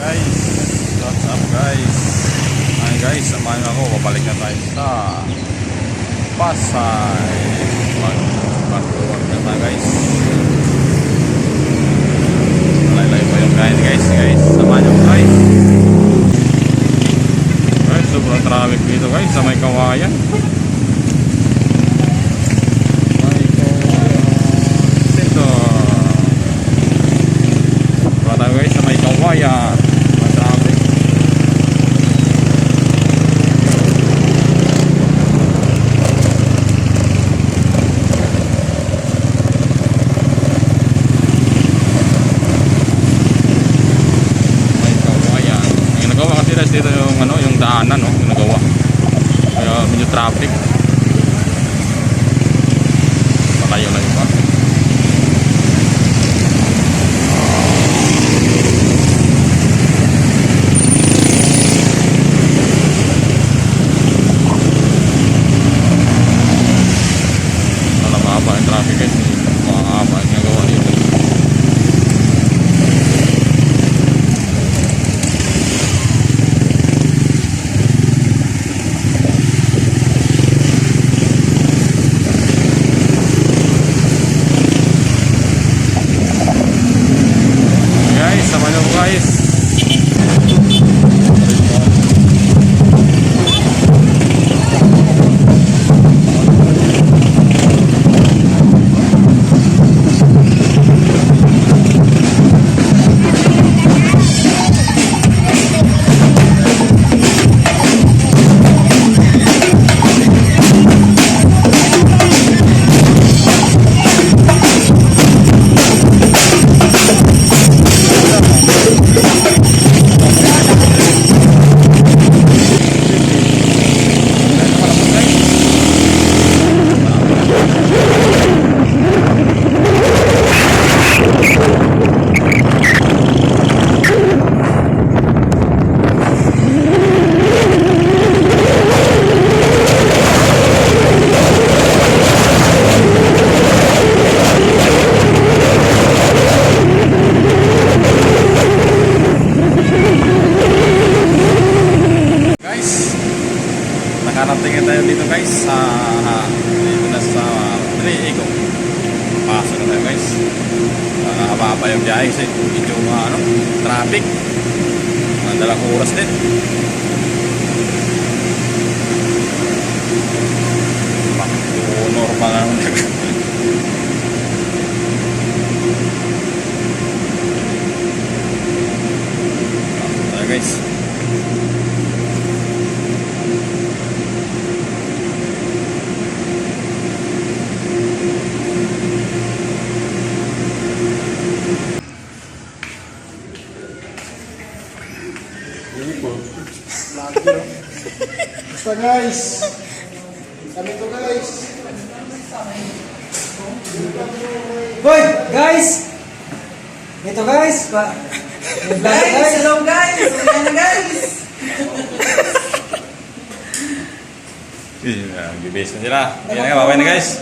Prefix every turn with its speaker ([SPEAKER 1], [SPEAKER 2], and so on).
[SPEAKER 1] Guys, what's up, guys? Ay guys, samahan niyo ako, babalik na tayo sa Pasay. Mag-work na tayo, guys. Malayo pa yung biyahe, guys, guys. Samahan niyo ako, guys. Guys, sobrang traffic dito, guys, sa Meycauayan. Meycauayan. Dito. Wala tayo, guys, sa Meycauayan. Sobrang traffic. Meycauayan. Ang ginagawa kasi, guys, dito yung ano, yung daanan, no, yung nagawa. Kaya medyo traffic. Malayo-layo pa. Wala, mahaba yung traffic, guys. Mahaba yung ginagawa dito. Guys, sama nyo po, guys. Guys, nakarating na tayo dito, guys, sa dito na sa Triego. Pasok na tayo, guys. Haba-haba yung biyahe kasi medyo ano, traffic. Mga 2 oras din. Normal na naman. Pasok tayo, guys.
[SPEAKER 2] Basta, guys. Kami to, guys.
[SPEAKER 3] Hoy, guys! Ito, guys, pa. May vlog,
[SPEAKER 4] Guys,
[SPEAKER 3] guys.
[SPEAKER 4] Hello guys! Ayan na, guys!
[SPEAKER 1] Yeah, bibis na sila. Yan na, bye-bye na, guys.